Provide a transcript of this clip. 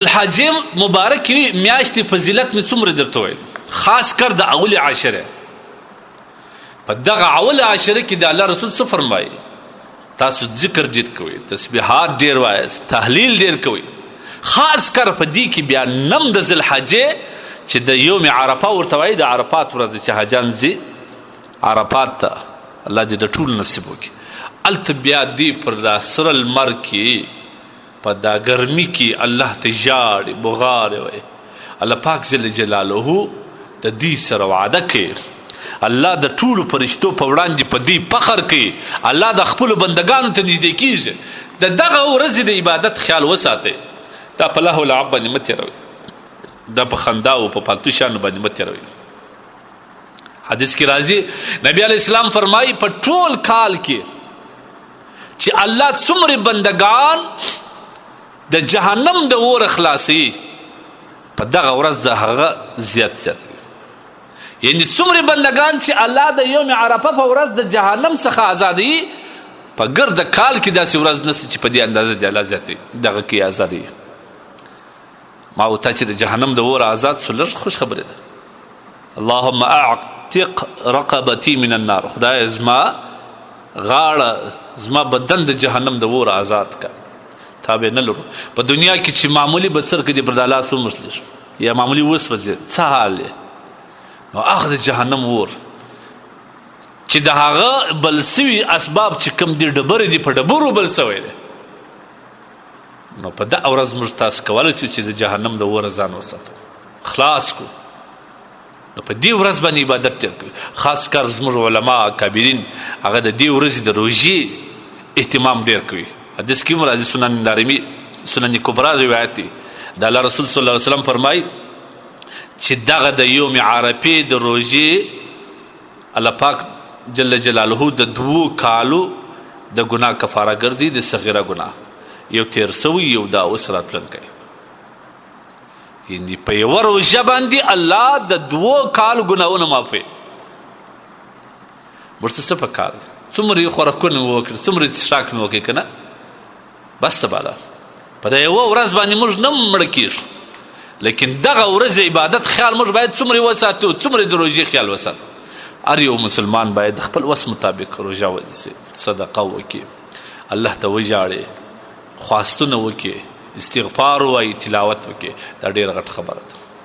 الحجې مبارکې میاشتې فضیلت مې څومره درته ویل، خاص کر د اولې عشره. په دغه اوله عشره کې د الله رسول څه فرمایي؟ تاسو ذکر ډیر کوئ، تسبیحات ډیر وایاست، تحلیل ډیر کوئ. خاص کر په دې کې بیا نم د ذوالحجې چې د یوم عرفه ورته وایي، د عرفات ورځ چې حاجان ځي عرفات ته، الله دې د ټولو نصیب وکړي. هلته بیا دی پر دا سره لمر کې په دا ګرمي کې الله ته ژاړي، بغارې وایي. الله پاک جل جلاله د دې سره وعده کوي. الله د ټولو فرشتو په وړاندې په دې فخر کوي. الله د خپلو بندګانو ته نږدې کیږي. د دغه ورځې د عبادت خیال وساتئ. دا په لهو لعب باندې مه تېروئ، دا په خندا او په پالتو شیانو باندې مه تېروئ. حدیث کې راځي نبی علیه السلام فرمایي په ټول کال کې چې الله څومره بندگان د جهنم د اور خلاصي، په دغه ورځ د هغه زیات زیات، یعنی څومره بندگان چې الله د یوم عرفه په ورځ د جهنم څخه ازادي، په ګرد کال کې داسې ورځ نشته چې په دې اندازه د الله زیات دغه کې ازادي. ما او ته چې د جهنم د اور آزاد سو، لږ خوش خبره ده. اللهم اعتق رقبتي من النار، خدای زما غاړه، زما بدن د جهنم د اور آزاد کا. تا به نه لرو په دنیا کې چې معمولی بسر کې دې پر د لاس ومسلې یا معمولی وسوځي، څه حال دی؟ نو هغه د جهنم اور چې د هغه بل سوي اسباب چې کم دي ډبرې دي، په ډبرو بل سوی دی. نو په دغه ورځ موږ تاسو کولی شو چې د جهنم د اور ځان وساتو، خلاص کو. نو په دې ورځ باندې عبادت ډېر کوي. خاص کر زموږ علما کابرین هغه د دې ورځې د روژې اهتمام ډېر کوي. حدیث کې هم راځي، سنن دارمي، سنن کبرا روایت دی، د الله رسول صلی الله علیه وسلم فرمایي چې دغه د یوم عرفې د روژې الله پاک جل جلاله د دوو کالو د ګناه کفاره ګرځي، د صغیره ګناه یو تیر سوی، یو دا اوس راتلونکی. یعنی په یوه روژه باندې الله د دوو کالو ګناهونه معافوي. موږ ته څه په کار دی؟ څومره یې خوراکونه مو وکړل، څومره یې څښاک مې وکړ، که نه بس ته بالا په دا یوه ورځ باندې موږ نه مړه کېږو. لیکن دغه ورځ عبادت خیال موږ باید څومره وساتو، څومره د روژې خیال وساتو. هر یو مسلمان باید خپل وس مطابق روژه ونیسي، صدقه وکړي، الله ته وژاړي، خواستونه وکړي، استغفار وایي، تلاوت وکړي. دا ډېره غټه خبره ده.